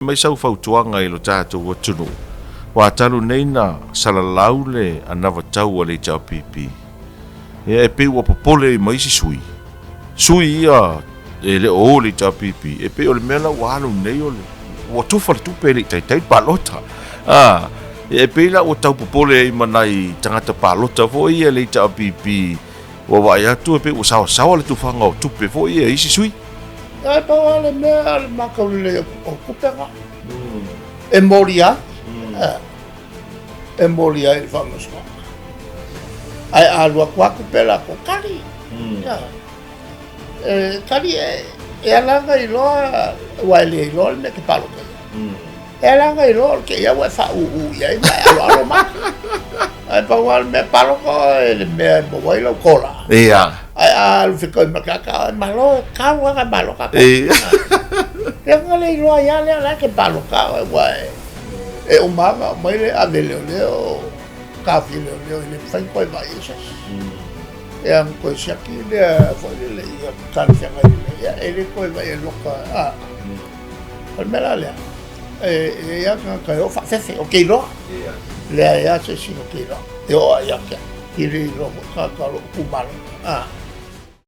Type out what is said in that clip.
Mai sau fautuaga i lo tatou atunuu, ua talu nei na salalau le anavatau a le HRPP. Ia e pei ua popole ai ma isi sui, sui ia e le o o i le HRPP, e pei o le mea la ua alu nei o le ua tufa le tupe e le i taitai le palota. A, e pei la ua tau popole ai ma nai tagata palota foi ia i le HRPP ua vaai atu e pei ua saoasaoa le tufaga o tupe foi ia e isi sui. Ae pau lava le mea o le makau lelei o tupe na. E moli ai. E moli ai i le faamasinoga. Ae a alu atu lava tupe latou, tali. E tali e ala ona iloa, aua e le iloa le mea e te palota i ai. E ala ona iloa o le te i ua e faaūū i ai ma e aloalo mai. Ae pau lava le mea, palota oe i le mea e maua ai lau tola. Ia. Ae a alu fetoi ma le tagata, oi malo, e tau lava na malo tatou. Ia. Ia ona le iloa ai lava lea o la e te palota oe, aua e uma lava ona aumai le ave e leoleo, taofi e leoleo e le mafai ona toe vaai i ai se isi. Ia ona toe siaki lea foi lele ia talafeagai lelei, ia e le toe vaai e loka, a. O le mea la lea, e i ai lava tagata e o faafefe, ou te iloa. E leai lava se isi ou te iloa e oo lava ia te au. E le iloa foi tagata o lou itumalo.